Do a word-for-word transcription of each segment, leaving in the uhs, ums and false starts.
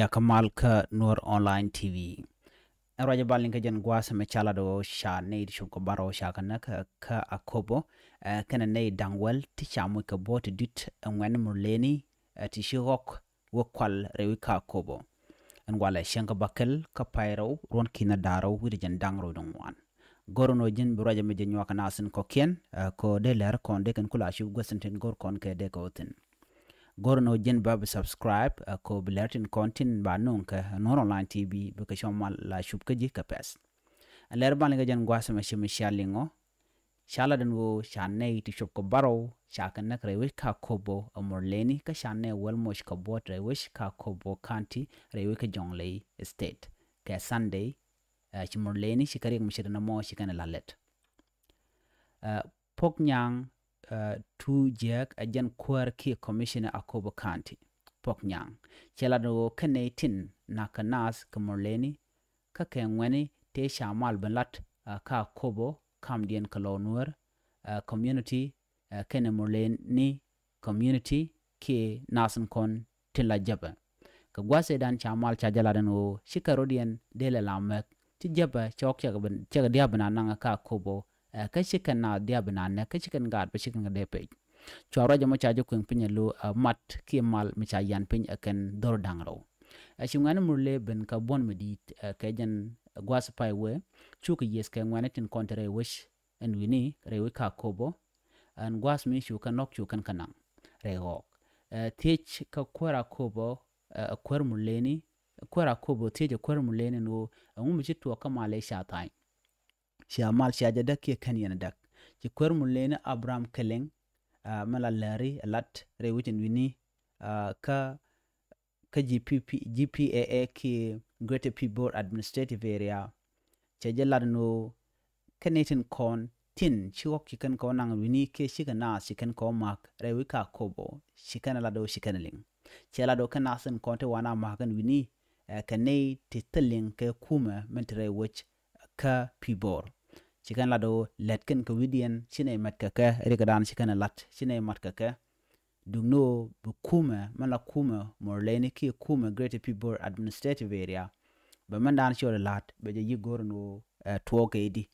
Ɛ kä mal kä Nuɔr Online T V. Ɛ ruacɛ bal ni kä jɛn gua̱a̱th mɛ ca lat ɣöö ca nɛy ti cop kɛ bärɔw ca kɛ näk kä Akobo, ɛ kɛnɛ nɛy da̱ŋ wäl ti ca moc kɛ buɔ̱t ti di̱t ɛ ŋuɛ̈tni Murleni, ɛ ti ci ɣɔ̱k wä kual rɛy wec kä Akobo. Ɛn walɛ cäŋ kä bäkɛl kä pay rɛw ruɔ̱n ki̱n da̱ŋ rɛw wi̱cdɛ jiɛn da̱ŋ rɛw wi̱cdɛ ŋuan. Go̱r ɛn ɣöö ji̱n bi ruacɛ mi jɛ nyuak kɛ naath tin kɔ̱kiɛn, ɛ kɛ ɣöö dee lɛr kɔn dee kɛn kula cop guäth tin tin go̱r kɔn kɛ dee kɛ ɣöö thi̱n. Go̱r ɛn ɣöö ji̱n bä bi subscribe, ɛ kɛ ɣöö bi lɛr tin kɔn tin ba nööŋ kɛ Nuɔr Online T V bikɛ cɔm mal la cop kä ji̱ kɛ pɛ̈th. Ɛn lɛr ban liŋ kɛ jɛn gua̱a̱th mɛ ci mi cia liŋ ɔ, ca lat ɛn ɣöö ca nɛy ti cop kɛ bärɔw ca kɛ näk rɛy wec kä Akobo ɛ Murleni, kä ca nɛy wäl moc kɛ buɔ̱t rɛy wec kä Akobo County rɛy wec kä Jonglei State. Kɛ Sunday, ɛ ci Murleni ci kɛ riɛk mi ce̱t ɛn ɛmɔ ci kɛn ɛ la̱t lɛt. Ɛ Puɔk Nyaŋ, ɛ Tuut Jiɛk, ɛ jɛn kuäär kiɛ commissioner Akobo County. Puɔk Nyaŋ cɛ lat ɛn ɣöö kɛn nɛy tin na̱k kɛ naath kɛ Murleni, kä kɛ ŋuɛ̈tni tëë ca mal ben lat, ɛ kä Akobo, kamdiɛn kɛ Lɔw Nuäär, ɛ community, ɛ kɛnɛ Murleni community kiɛ naath tin kɔn tin la jäpɛ. Kɛ gua̱a̱th ëëdan ca mal ca jɛ lat ɛn ɣöö ci kɛ rɔ̱diɛn dee lɛ la mɛk ti jäpɛ cɔk cɛ kɛ ben, cɛ kɛ dia̱a̱p ben a naŋ kä Akobo, ɛ kä ci kɛn naath dia̱a̱p ben a näk, kä ci kɛn gaat bä ci kɛn kɛ dee pec. Cua ruac ɛmɔ ca jɛ kueŋ piny ɛ lo̱, ɛ mat kiɛ mal mi ca yian piny ɛ kɛn dhɔr da̱ŋ rɛw. Ɛ ci ŋuɛ̈tni Murle ben kɛ buɔ̱n mi di̱i̱t, ɛ kɛ jɛn gua̱a̱th pay wee, cukɛ yieth kɛ ŋuɛ̈tni tin kɔn te rɛy wec ɛn wi̱ni rɛy wec kä Akobo. Ɛn gua̱a̱th mi cu kɛn nɔk cu kɛn kɛ naŋ rɛy ɣɔɔk. Ɛ thiec kä kuäär Akobo, ɛ kuäär Murleni, kuäär Akobo thiec ɛ kuäär Murleni ɛn ɣöö ɛŋu mi ci tuɔɔk kä mal ëë ca tha̱a̱ny. Cia mal cia jɛ däk kiɛ kɛn yɛn däk. Ci kuäär Murleni Abraham Keleng, ɛ mɛ la lääri ɛ lat rɛy wec ɛn wi̱ni, ɛ kä kä G P P, G P A A kiɛ Greater Pibor Administrative Area. Cɛ jɛ lat ɛn ɣöö kɛn nɛy tin kɔn tin ci ɣɔ̱k ci kɛn kɛ wä naŋ wi̱ni kiɛ cikɛ naath ci kɛn kɛ wä ma̱k rɛy wec kä Akobo, ci kɛn ɛ lat ɣöö ci kɛn ɛ liŋ. Cɛ lat ɣöö kɛn naath tin kɔn ti wanɛ ma̱k ɛn wi̱ni, ɛ kɛ nɛy ti thil liŋ kɛ kumɛ min te rɛy wec kä Pibor. Ci kɛn lat ɣöö lät kɛn kɛ wi̱diɛn ci nɛy mat kɛ kɛ, rikɛ dan ci kɛn ɛ lat ci nɛy mat kɛ kɛ. Duk ni ɣöö bi kumɛ mɛn la kumɛ Murleni kiɛ kumɛ Greater Pibor Administrative Area, bɛ mɛn dan cɔl ɛ la̱t bɛ jɛ yi̱k go̱r ɛn ɣöö, ɛ tuɔɔk kɛ i̱di.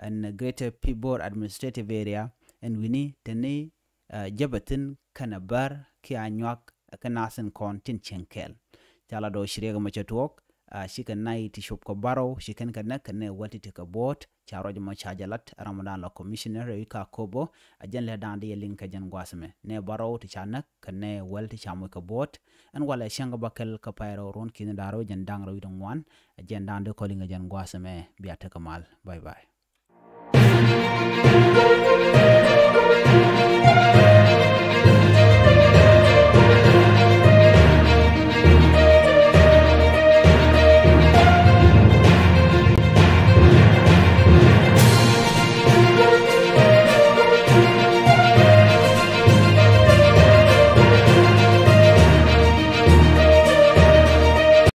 Ɛn Greater Pibor Administrative Area ɛn wi̱ni te ni, ɛ jäpɛ thi̱n kɛnɛ bär kiɛ anyuak, ɛ kɛ naath tin kɔn tin cieŋ kɛɛl. Ca la dɔɔc ci riɛk ɛmɔ cɛ tuɔɔk, ɛ cikɛ nɛy ti cop kɛ bärɔw ci kɛn kɛ näk kɛnɛ wäl ti ti kɛ buɔ̱ɔ̱t. Ca ruac ɛmɔ ca jɛ lat ɛ ram dan la commissioner rɛy wec kä Akobo. Ɛ jɛn lɛ dan di yɛ liŋ kɛ jɛn gua̱a̱th ɛmɛ, nɛy bärɔw ti ca näk kɛnɛ wäl ti ca moc kɛ buɔ̱ɔ̱t. Ɛn walɛ cäŋ kä bäkɛl kä pay rɛw ruɔ̱n ki̱n da̱ŋ rɛw jɛn da̱ŋ rɛw wi̱cdɛ ŋuan. Ɛ jɛn dan di kɔliŋ kɛ jɛn gua̱a̱th ɛmɛ, bia tekɛ mal. Bye bye.